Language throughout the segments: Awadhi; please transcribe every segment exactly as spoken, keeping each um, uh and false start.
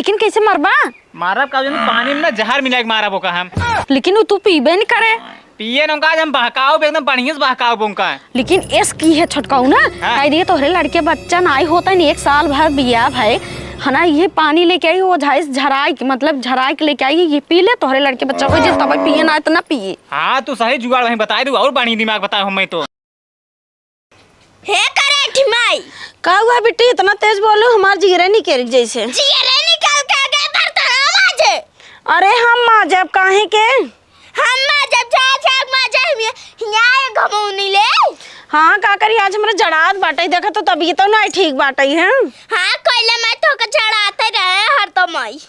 लेकिन कैसे मरबा? मारब का, जौन पानी में ना जहर मिला के मारब ओका हम। लेकिन उ तू पीबे नहीं करे। पिए न ओका, आज हम बहकाओ, एकदम बढ़िया से बहकाओ ओका। लेकिन एस की है छोटकाऊ ना, हाँ। कह दिए तोहरे लड़के बच्चा नाई होता नहीं, एक साल भर बिया भाई, है ना, ये पानी लेके आई, वो झाइस झराई के, मतलब झराई के लेके आई, ये पी ले, तोहरे लड़के बच्चा हो जे तब पिए, ना इतना पिए। हाँ, तू सही जुगाड़ वहीं बताई दू, और बढ़िया दिमाग बताओ हमें तो। हे करेठी माई। का हुआ बिट्टी, इतना तेज बोलू, हमार जिगरे निकल जैसे। जिगरे निकल के गए बर्तन माजे। अरे हम माजब काहे के? हम माजब जा जा माजे हम ये हिया ये घमौनी ले। हाँ का करी, आज हमरा जड़ात बाटे, देखा तो तबीयतो ना ठीक बाटे है। हाँ कोइले मैं तो के जड़ाते रहे हर तो माई।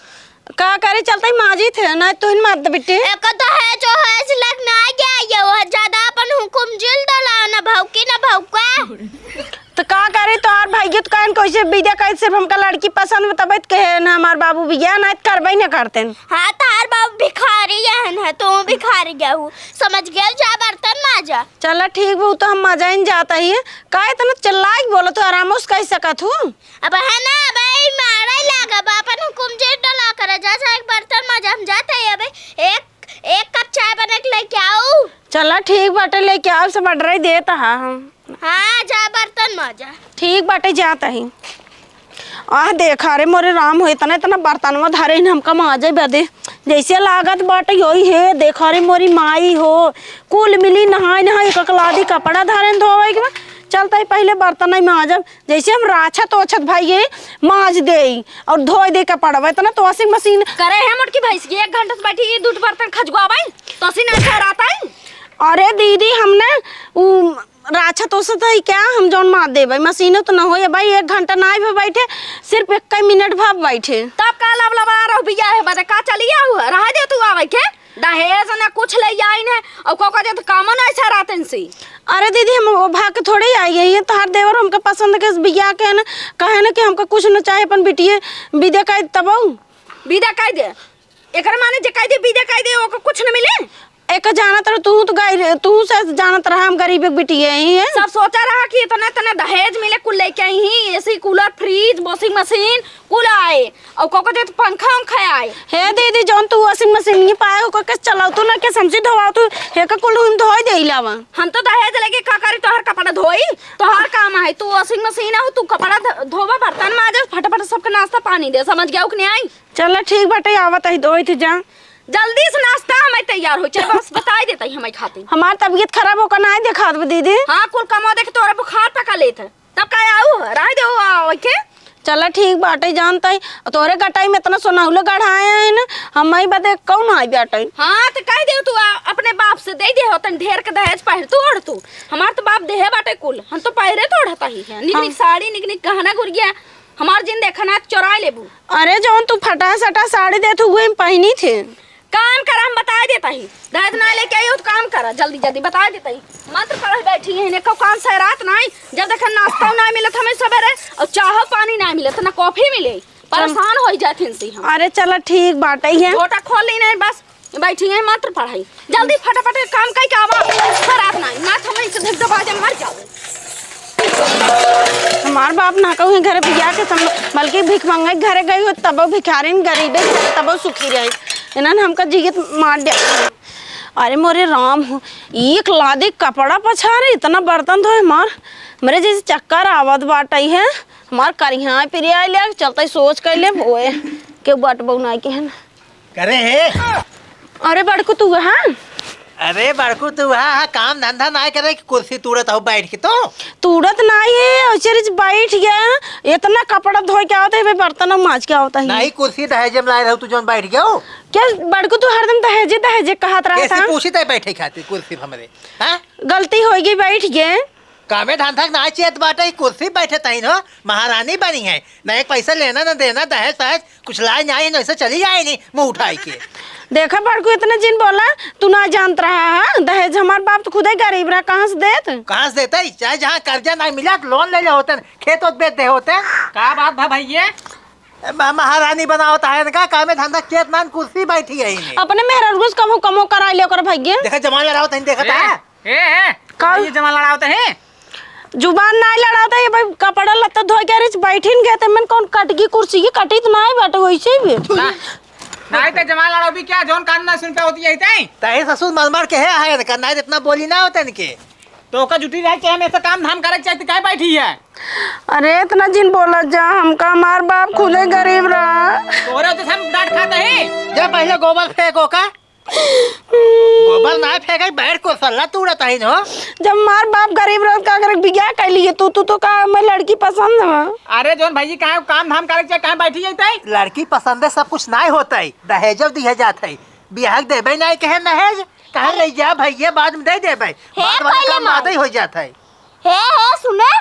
का करे चलते माजी थे ना, तुहिन मार दे बिट्टी। एक तो है जो है सिलक ना गया ये वो ज्यादा अपन हुकुम जिल दला ना भौकी ना भौका। तो का करे तोहार भाई के तो कहन कैसे विदा कैसे सिर्फ हमका लड़की पसंद में तबैत कहे ना हमार बाबू बिया ना करबे ना करतेन। हाँ तोहार बाबू भिखारी यहन है, तू भिखारी गहू समझ गया, जा बर्तन माजा। चला ठीक बा, उ तो हम माजा इन जाता ही। का इतना चिल्ला के बोला, तू आराम से कह सकत हूँ। अब है ना, अब ई मारे लागब, अपन हुकुम जे डला करे, जा, जा, एक बर्तन माजा, हम जाते ही, अब एक, एक कप चाय बना के लेके आऊ। चला, ठीक बाटे, लेके आऊ, सब order ही देत हा हम। हाँ, जा बर्तन माजा। ठीक बाटे, जात ही। आह, देखा रे मोरे राम हो, इतना, इतना बर्तनवा धरे न हमका माजे बदे। जैसे लागत बाटे, योही हे, देखा रे मोरी माई हो, कुल मिली नहाए, नहाए, एक, एक लादी कपड़ा धरे न धोवे के बा। चलता ही पहले बर्तन ही माजब। जैसे हम राछत ओछत भाई ये माज देई और धोए दे कपड़वा, इतना तो washing machine। करे है मोटकी भैंस की, एक घंटा से बैठी, ये दूठ बर्तन खजुआबाई, तो असी ना ठहराता है। अरे दीदी, हमने उ राछत ओछत है क्या, हम जौन माज देबै, मशीन तो न होए भाई, एक घंटा ना भी बैठे, सिर्फ एक मिनट भर बैठे। तब का लबलबा रहो बिया है बदे, का चली आऊ, रहा दे तू आवे के। दहेज ना कुछ ले आई ने, और को को जब कामो ना ऐसा रातन से। अरे दीदी, हम वो भाग के थोड़े आई है, ये तोहार देवर हमका पसंद के बिया के है ना, कहे ना कि हमका कुछ न चाहे, अपन बिटिये विदा कर तबऊ। विदा कर दे, एकर माने जे कह दे, विदा कह दे, ओकर कुछ न मिले। एक जानत रह, तू तो गई, तू से जानत रहा हम गरीब बिटिये ही है। सब सोचा रहा कि इतना, इतना दहेज मिले, कुल लेके आई ही, AC, cooler, fridge, washing machine, कुल आए, और को को दे तो पंखा उंखा आए। हे दीदी, जौन तू washing machine नहीं पाए, ओकर के चलाऊ तू ना, के समझी धोवाऊ तू, हे का कुल हम धोई दे लावा। हम तो दहेज लेके का करी, तोहर कपड़ा धोई, तोहर काम है, तू washing machine हो, तू कपड़ा ध-, धोवा, बर्तन माजे, फटाफट सबके नाश्ता पानी दे, समझ गया कि नहीं आई? चला ठीक बाटे, आवत ही धोई थी जा। जल्दी से नाश्ता हमें तैयार हो, चाहे बस बताई देता ही हमें खातिर। हमार तबीयत खराब होकर ना देखात बा दीदी। हाँ, कुल कमो देख तोरा बुखार पका लेत है। तब का आऊ, रह दे, आवे के। चला ठीक बाटे, जानता ही तोरे गटाई में इतना सोनाहुला गढ़ाए हैं ना, हम ही बदे कौन आई बाटे। हाँ, तो कह दे तू आ, अपने बाप से दे दे होतन ढेर के दहेज पहिर तू ओढ़ तू। हमार तो बाप देहे बाटे कुल, हम तो पहिरे तो ओढ़ता ही है। निक निक हाँ। साड़ी, निक निक गहना गुरिया, हमार जिन देखा ना चोराए लेबू। अरे जौन तू फटा सटा साड़ी देत हुए हम पहिनी थे। काम कर, हम बताए देता ही। दहेज ना लेके आई हो तो काम करा, जल्दी जल्दी बताए देता ही। मंत्र पढ़ल बैठी है, इन्हें को काम से रात नहीं, जब देखा नाश्ता नहीं मिलत हमें सवेरे, और चाह पानी नहीं मिलत, ना कॉफी मिले, परेशान हो जाते हैं से हम। अरे चला ठीक बाटे है। झोटा खोल ली नहीं बस, बैठी है मंत्र पढ़ाई। जल्दी फटाफट काम कई के आवा, खराब नहीं, ना तो मैं इसे धक दबा दे, मर जाओ। हमार बाप ना कहूँ घर बिया के सम-, बल्कि भिख मंगे घरे गई हो, तबो भिखारिन गरीबे घरे तबो सुखी रही। इन्हन हमका जियत मार दे। अरे मोरे राम हो, एक लादी कपड़ा पछारे, इतना बर्तन धोए हमार, मेरे जैसे चक्कर आवत बाटई है। हमार करिहा पिरिया ले चलते सोच कैले बोए के बट बउनाई के है ना। करे हे? अरे बड़कू तू, हाँ? अरे बड़कू तू, हाँ, हाँ, काम धंधा ना करे कि कुर्सी तूड़त हो बैठ के तो? तूड़त ना ही है, अचरज बैठ गया। इतना कपड़ा धोए के आवत है, बर्तन माज के आवत है। नहीं, कुर्सी दहेजे में लाए रहो तू, जौन बैठ गया हो। क्या बड़कू तू हरदम दहेजे दहेजे कहत रहा कैसे था? पूछी तय बैठे खातिर कुर्सी पे हमरे, हाँ? गलती होगी, बैठ गए। कामे धंधा के ना चेत बाटे, ई कुर्सी बैठे तहीन हो, महारानी बनी है। ना एक पैसा लेना, ना देना, दहेज, दहेज, कुछ लाए नहीं, ऐसे चली जाए नहीं, मुंह उठाई के। देखा बड़कू, इतना जिन बोला, तू ना जानत रहा है, दहेज हमार बाप तो खुदे गरीब रहा, कहाँ से देत? कहाँ से देते? चाहे जहाँ कर्जा ना मिला, तो लोन ले ले होते, खेत ओत बेच दे होते। का बात भा भैया? ए, मा-, महारानी बनावत है इनका, कामे धंधा चेत नान कुर्सी बैठी है इन्हें। अपने मेहरारू से कमो, कमो कराई ले ओकर भैया। देखा जमाना लड़ावत है, देखा ए, था? ए, ए, का? ये जमाना लड़ावत है? जुबान नाहीं लड़ावत है, ये भाई कपड़ा लत्ता धोए के रिच बैठिन गए, ते मन कौन कटगी कुर्सी की कटी तो नाहीं बाटे वैसे ही भी। ना, नाहीं ते जमा लड़ाओ भी क्या, जौन कान ना सुन पे होती है तई। तही ससुर मर मर के है, है इनका, नाहीं इतना बोली ना होता इनके। तो ओका जुटी रहे के हम ऐसा काम धाम करे के चाहते, काहे बैठी है? अरे इतना जिन बोला जा, हमका हमार बाप खुदे गरीब रहा। तोरे तो हम डांट खाते हैं। जा पहले गोबर फेंको का। गोबर ना फेंके, बैठ को सल्ला तूड़त हईन हो। जब मार बाप गरीब रहत, का करे बियाह कर लिए तू, तू तो का मैं लड़की पसंद है। अरे जौन भैया काहे काम धाम करे के चाहे, काहे बैठी जाते? लड़की पसंद है, सब कुछ नाहीं होता है, दहेजो दिया जात है, बियाह के देबे नाहीं कहे दहेज, कहे ले जा भैया बाद में दे देबे, हे बाद वाला पहले काम मार। बादे हो जात है। हे, हे, सुने,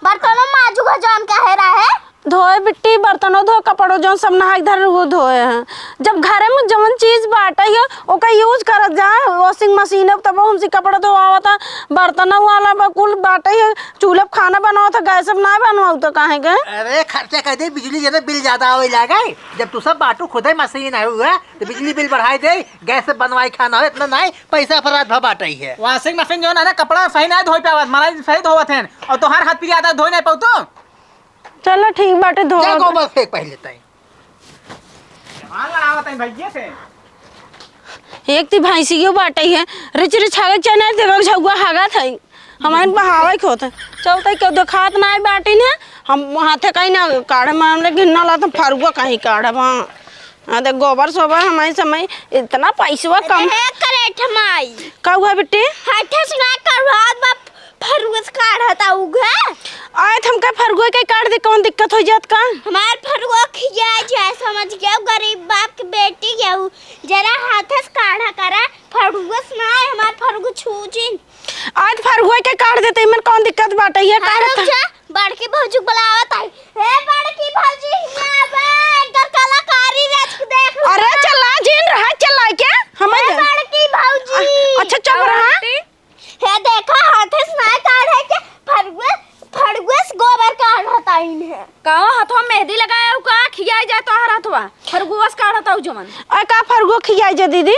बर्तनों माजू का जौन कहे रहे। धोए बिट्टी, बर्तनों धो, कपड़ों जौन सब नहाए धरे वो धोए हैं। जब घरे में जौन चीज बाटे है, ओका use करत जाए, washing machine है, तब हमसे कपड़ा धोआवता, बर्तनों वाला बा, कुल बाटे है, चूल्हे पे खाना बनावता, गैस पे ना बनवाऊ तो काहे के? अरे खर्चा कर दे, बिजली जने बिल ज्यादा आवे लागे, जब तू सब बाटू खुदे मशीन है हुआ, तो बिजली बिल बढ़ाई दे, गैस से बनवाई खाना हो, इतना नाहीं, पैसा पर रात भर बाटई है। Washing machine जौन है ना, कपड़ा सही नाहीं धोई पावत, मलाई सही धोवत हैं, और तोहार हाथ पिरात है, धोई नाहीं पाऊ तू। चलो ठीक बाटे, धो। जा गोबर फेंक पहले तई। जवान लड़ावत हैं भैया से। एक ती भैंसियो बाटई है, रिच रिच हागत चैनल देखो झौआ हागत है। हमारे बहावे के होता। चलते क्यों देखात ना बाटी ने, हम हाथे कहीं ना काढ़े में हमने घिन्ना ला तो फरुआ कहीं काढ़े बा। हाँ, देख, गोबर सोबर हमारे समय इतना पैसवा कम। अरे, करेठ माई। का हुआ बिट्टी? हाथे से ना करवात बा, फरुआ से काढ़त आऊ घे। आए, त हमका फरुआ के काढ़ दे, कौन दिक्कत हो जात का? हमार फरुआ खिया जाए, समझ गया, गरीब बाप के बेटी गया, जरा हाथे से काढ़ा करा, फरुआ से ना आए, हमार फरुआ छू जिन। आज फरुआ के काढ़ देते, इमन कौन दिक्कत बाटे? ये का अरे रहता? जा, बड़की भौजी बुलावत आई। हे बड़की भौजी, हियाँ आवे, इनकर कलाकारी रच के देख लो। अरे चला जिन रहा, चला के, हम हे जा- बड़की भौजी। अच्छा, चुप रहा। हे देखा, हाथे से ना काढ़े के, फरुए, फरुए से गोबर काढ़त आइन है। कहो, हाथवा मेहंदी लगाया हूँ का? खियाई जाए तोहर हथवा, फरुआ से काढ़त आऊ जवन। आ का फरुआ खियाई जा दीदी?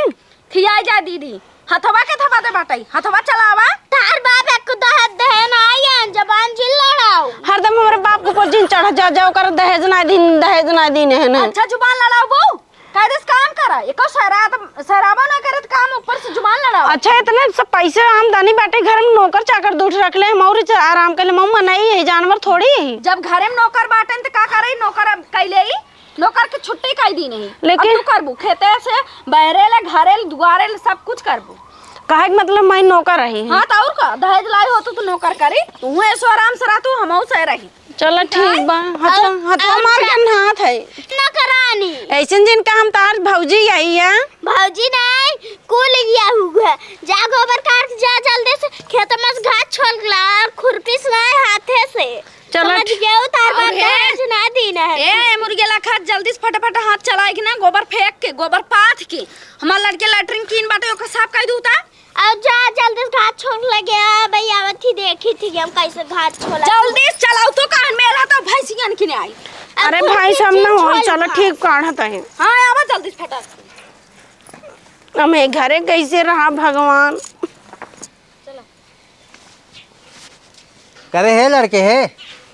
खियाई जा दीदी, हथवा के थमा दे बाटई, हथवा चलावा। तार बाप एक दहेज दहे ना आयन, जबान जिन लड़ाऊ। हरदम हमरे बाप के ऊपर जिन चढ़ जा, जा ओकर दहेज ना दीन, दहेज ना दीन है ना। अच्छा जुबान लड़ाऊ बहू, कायदे से काम करा, एको शराब, शराबो ना करे त काम ऊपर से जुबान लड़ाऊ। अच्छा इतने सब पैसे आमदनी बाटे, घर में नौकर चाकर दूठ रख ले, हम और च-, आराम कर ले, मऊ मनई है, जानवर थोड़ी है। जब घरे में नौकर बाटन त का करे, नौकर कैले ही नौकर के छुट्टी कई दी नहीं। लेकिन अब तू करबू, खेते से बहरे ले, घरे ले, दुआरे ले, सब कुछ करबू। कहे के मतलब मैं नौकर रही हूँ। हाँ, तो और का? दहेज लाई हो तो तू नौकर करी, तू ऐसो आराम से रह, तू हमहू से रही। चलो ठीक बा। हथवा, और हथवा मार के हाथ है। नौकरानी। ऐसन जिन का हम तार भौजी आई है। भौजी नहीं, कुल लिया हुआ है। जा गोबर काट के जा जल्दी से, खेत में से घास छोल ला और खुरपी से लाए हाथे से। चलो, समझ गए, उतार और बात हे, आज ना दिन है। ए, मुर्गे ला खा, जल्दी से फटाफट हाथ चलाए के ना, गोबर फेंक के, गोबर पाथ के, हमार लड़के लैट्रिन कीन बाटे, ओकर साफ कर दूता। और जा, जल्दी से घास छोल लगे, आ, भाई आवत ही, देखी थी हम कैसे घास छोला। जल्दी से चलाऊ तो, कान में ला तो भैंसियन की नहीं आई। अब अरे भाई, सब ना हो, चलो ठीक, काढ़त है। हाँ, आवा जल्दी से फटाक से। हम एक घरे कैसे रहा भगवान। करे हे लड़के हे?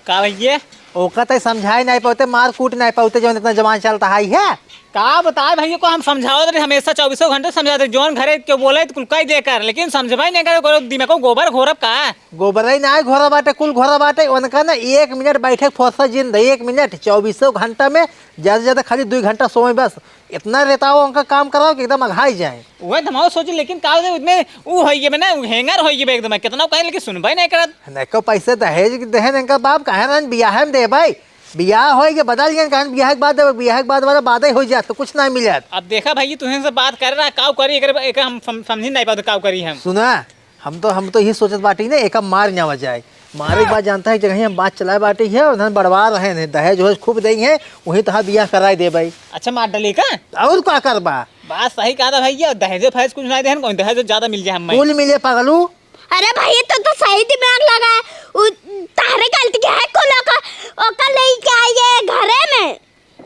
का भैया? ओका तै समझाए नाहीं पावते, मार कूट नाहीं पावते, जौन इतना जमाना चलता है, है? का बताए भैया को हम समझावत रहे, हमेशा चौबीसों घंटे समझावत रहे, जौन घरे के बोले तो कुल कह दे कर, लेकिन समझबे नहीं करे, कोनो दिमाग को गोबर घोरब का? गोबरई नाहीं घोरा बाटे, कुल घोरा बाटे, उनका ना एक मिनट बैठे के फुर्सत जिन दे, एक मिनट, चौबीसों घंटा में ज्यादा से ज्यादा खाली दुई घंटा सोए बस। इतना रेताओ उनका काम कराओ कि एकदम अघाई जाए। वह धमाओ सोची, लेकिन का होते उसमें ऊ होई गए ना, ऊ हैंगर होई गए एकदम, कितना कहे लेकिन सुनबे नहीं करत। नहीं को पैसे दहेज के देहे इनका बाप, कहे रहन बियाह में देबे, बियाह होई के बदल गए, कहन बियाह के बाद देबे, बियाह के बाद वाला बादे हो जात, तो कुछ ना मिलत। अब देखा भाई, तुहें से बात कर रहा, काव करी, एकर, एकर हम सम-, समझी नहीं पाते, काव करी हम। सुना, हम तो, हम तो यही सोचत बाटी ना, एका मार नावा जाए। मारे के बाद जानता है, जगह हम बात चलाए बाटी है, उन्हें बड़वा रहे हैं, दहेज वहेज खूब देंगे, वहीं तोहार बियाह कराए देबे। अच्छा, मार डाली का? और का करबा? बात सही कहा था भैया, दहेज फहेज कुछ नहीं देहन, कोई दहेज ज्यादा मिल जाए हमें। कुल मिले पगलू। अरे भाई, तो, तो सही दिमाग लगा, उ, तारे गलती के है, कुल ओका, ओका लेके आइए घरे में।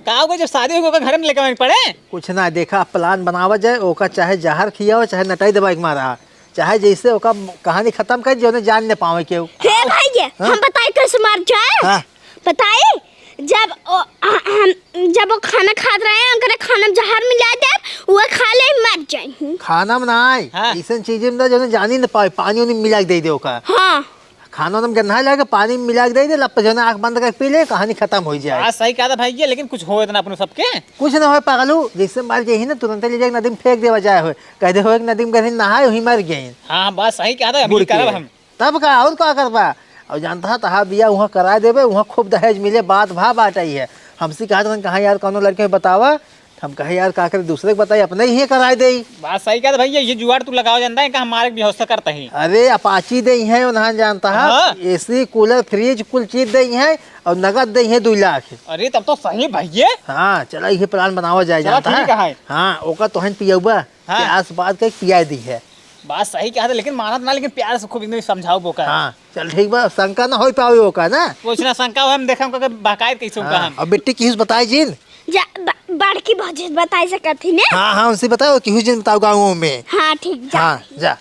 का हो गया, जब शादी हो गई, ओकर घर में लेके आवे के पड़े? कुछ ना, देखा, प्लान बनावा जाए, ओका चाहे जहर खियाओ, चाहे नटाई दबाई के मारा, चाहे जैसे ओका कहानी खतम कर, जौने जान न पावे केहू। हे भाई, ये हाँ? हम बताई कैसे मर जाए? हाँ। बताई, जब ओ, हम, जब वो खाना खात रहे, उनकरे खाना में जहर मिला दे, वो खा ले, मर जाए। खाना में ना आए, हाँ। ऐसन चीज में ना, जौने जानी न पावे, पानी उनी मिला के दे दे ओका। हाँ। खाना उनमें गंधा लगे, पानी में मिला के दे दे, लप जौने आँख बंद करके पी ले, कहानी खतम हो जाए। बात सही कहा था भाई, ये लेकिन कुछ हो इतना अपने सबके? कुछ ना होए पागलू, जैसे मर गई ही ना, तुरंत ले जाके नदी में फेंक देवा जाए होए, कह दे होए कि नदी में गए नहाए, वहीं मर गए। हाँ, हाँ, बात सही कहा था, अभी बुड़ के। करब हम। तब का, और का करबा? और जानता है, तहा बिया वहाँ करा देबे, वहाँ खूब दहेज मिले, बात भा बाटई है। हमसे कहा था, कहाँ यार, कौनो लड़के बतावा, हम कहे, "यार, का करे, दूसरे के बताई, अपने ही कराए देई।" बात सही कहत भैया, ये जुगाड़ तू लगाओ, जानता है, का हमारे व्यवस्था करता ही। अरे, अपाची देई है, उन्हां जानता है, हाँ। एसी, कूलर, फ्रिज, कुल चीज देई है, और नगद देई है दुई लाख। अरे, तब तो सही भैया। हाँ, चला, ये प्लान बनावा जाए, चला, जानता ठीक है। है। हाँ, ओका तोहन पियउबा, हाँ। प्यास बात के पिया दी है। बात सही कहत है, लेकिन मानत ना, लेकिन प्यार से खूब एकदम समझाओ बोका। हाँ, चल ठीक बा, शंका ना होई पावे ओका ना। कुछ ना शंका हो, हम देखम ओका बहकाए कैसे ओका हाँ, हम। अब बिट्टी किस बताई जिन? जा, ब-, बड़की भौजी बताई सकत ही ने। हाँ, हाँ, उनसे बताओ, केहू जिन बताओ गाँव में। हाँ, ठीक, जा। हाँ, जा।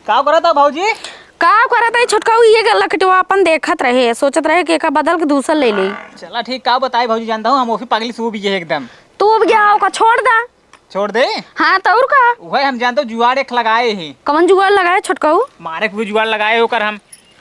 का करत हो भौजी? का करत है छोटका, ये लकटवा अपन देखत रहे, सोचत रहे कि एका बदल के दूसर ले ले। चला ठीक, का बताई भौजी, जानता हूँ हम ओफी पगली सूब ये एकदम। तू अब गया ओका छोड़ दा। छोड़ दे? हाँ, तो और का? वही हम जानते हो, जुआड़ एक लगाए ही। कवन जुआड़ लगाए छोटकाऊ? मारे के जुआड़ लगाए ओकर हम।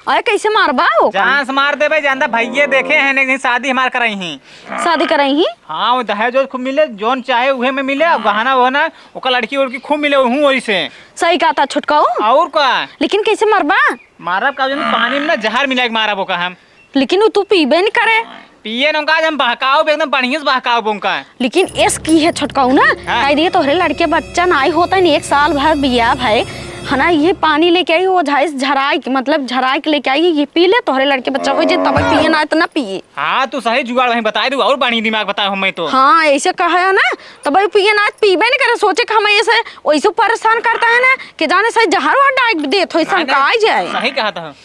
अरे, कैसे मारबा ओकर? जान से मार देबे, जानता भैये देखे हैं, एक दिन शादी हमार कराई ही। शादी कराई ही? हाँ, वो दहेज ओज खूब मिले, जौन चाहे उहे में मिले, और गहना वहना, ओकर लड़की उड़की खूब मिले, उहूँ वही से। सही कहा था छोटकाऊ। और का? लेकिन कैसे मारबा? मारब का, जौन पानी में ना जहर मिला के मारब ओका हम। लेकिन वो तू पीबे नहीं करे। पिए न उनका, हम बहकाओ, एकदम बढ़िया से बहकाओ उनका। लेकिन एस की है छोटकाऊ ना, हाँ। कह दिए तोहरे लड़के बच्चा नाई होता है, एक साल भर बिया भाई, है ना, ये पानी लेके आई, वो झाइस झराई के, मतलब झराई के लेके आई, ये पी ले, तोहरे लड़के बच्चा हो जे, तब पिए ना, इतना पिए। हाँ, तू सही जुगाड़ वहीं बताई दू, और बढ़िया दिमाग बताए हमें तो। हाँ, ऐसे कहा है ना, तब पिए ना, पीबे नहीं करे, सोचे कि हम ऐसे, वैसे परेशान करता है ना, कि जाने सही जहर वहर डाल देत हो, हाँ, शंका नहीं, आ जाए। सही कहा था।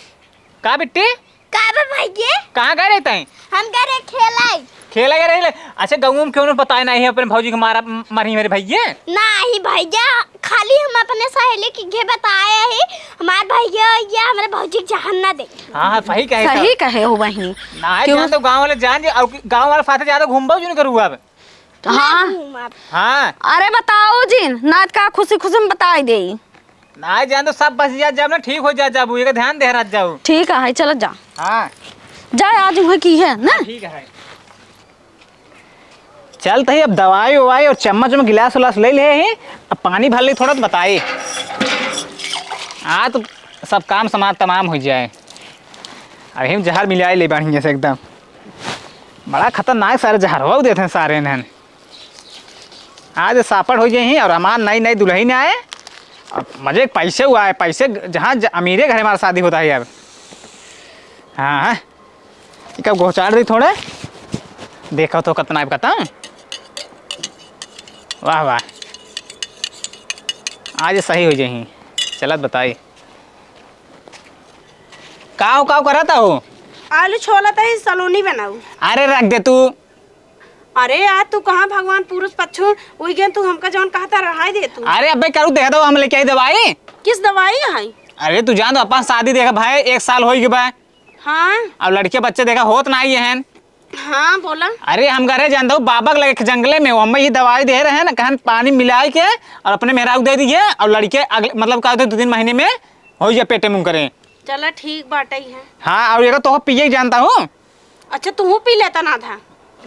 का बिट्टी? का बा भैया? कहाँ गए रहते हैं? हम गए रहे खेलाई। खेला गए रहे? अच्छा, गाँव में क्यों ना बताए नहीं है अपने भौजी के मारा, म-, मारी मेरे भैया? नहीं भैया, खाली हम अपने सहेली के घे बताए ही, हमार भैया या हमरे भौजी के जहन ना दे। हाँ, हाँ, सही कहे सही तो। कहे हो बहिनी। ना है क्यों? जान तो गाँव वाले जान जे, और गाँव वाले साथे ज्यादा घूमबो जो नहीं करू अब। हाँ। ना घूमब। हाँ। अरे बताओ जिन, ना का खुशी खुशी में बताई देई। ना जान तो सब बस जा, जब ना ठीक हो जा, जाबू, एक ध्यान दे रह जाऊ। ठीक है, चल जा। हाँ। जा, आज वहाँ की है ना। ठीक है। चल तही अब दवाई उवाई और चम्मच में गिलास उलास ले ले ही, अब पानी भर ले थोड़ा तो बताई। हाँ, तो सब काम समाज तमाम हो जाए। अरे हम जहर मिलाए ले बढ़िया से एकदम। बड़ा खतरनाक सारे जहरवा देते हैं सारे नहन। आज सापड़ हो गए ही और हमार नई नई दुल्हन आए और मजे के पैसे हुआ है, पैसे ग-, जहाँ ज-, अमीरे घर हमारा शादी होता है यार। हाँ, हाँ। इका गोचार दी थोड़े, देखो तो कितना है, कितना। वाह, वाह। आज सही हो जाही। चलत बताई। काव, काव करत हो? आलू छोलत ही, सलोनी बनाऊ। अरे रख दे तू। अरे यार, तू कहाँ भगवान पुरुष पक्षु उइगेन, तू हमका जौन कहता रहाई दे तू। अरे अबे करू दे दो, हम लेके आई दवाई। किस दवाई है? अरे तू जान तो अपन शादी देखा भाई, एक साल होई गए बा। हाँ। अब लड़के बच्चे देखा होत ना आई हैं। हाँ, बोला। अरे हम घरे जान दो, बाबा के लगे जंगले में, हमें ये दवाई दे रहे हैं ना, कहन पानी मिलाई के और अपने मेहरारू दे दिए और लड़के अगले, मतलब का होता है, दो तीन महीने में हो जाए पेटे मुंह करे। चला ठीक बाटे है। हाँ, और ये तो पिए ही जानता हूँ। अच्छा, तू पी लेता ना था।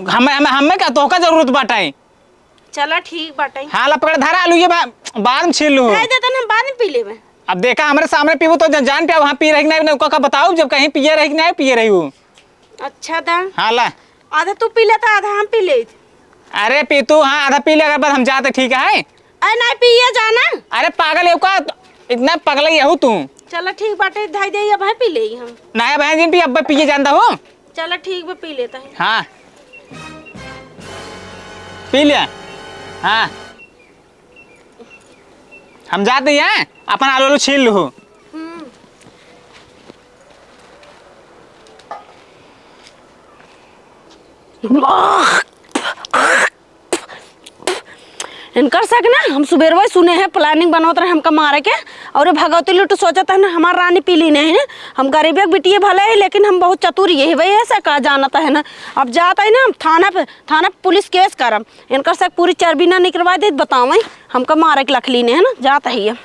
हमें, हमें, हमें का तोहका जरूरत बाटे? चला ठीक बाटे। हाँ, ला पकड़, धरा आलू, ये बा-, बाद में छील लू। दे देता ना, हम बाद में पी लेबे। अब देखा, हमरे सामने पीबू तो ज-, जान पे वहाँ पी रही कि नहीं, नहीं, ओका बताऊ, जब कहीं पिए रही कि नहीं पिए रही हूँ। अच्छा दा। हाँ, ला। आधा तू पी लेता, आधा हम पी लेत। अरे पी तू, हाँ, आधा पी ले, अगर बाद हम जाते, ठीक है? अरे नहीं पिए जाना। अरे पागल है का? इतना पगला ही हूँ तू। चला ठीक बाटे, धाई दे, अब है पी ले हम। नहीं, अब है जिन पी, अब पिए जानता हूँ। चला ठीक बा, पी लेता है। हाँ। पी ले। हाँ। हम जाते हैं, अपन आलू आलू छील लू। हम्म। इनकर सक ना, हम सुबेरवा ही सुने हैं, planning बनवत रहे हमका मारे के। और ये भगवती लुट सोचत है ना, हमार रानी पी लीने है ना। हम गरीबे के बिटिये भले है, लेकिन हम बहुत चतुर ये है भाई, ऐसा का जानत है ना। अब जात है ना, हम थाना पे, थाना पे पुलिस केस करम। इनकर सक पूरी चर्बी ना निकलवा दे, बतावे हमका मारे के लख लीने है ना, जात है ये।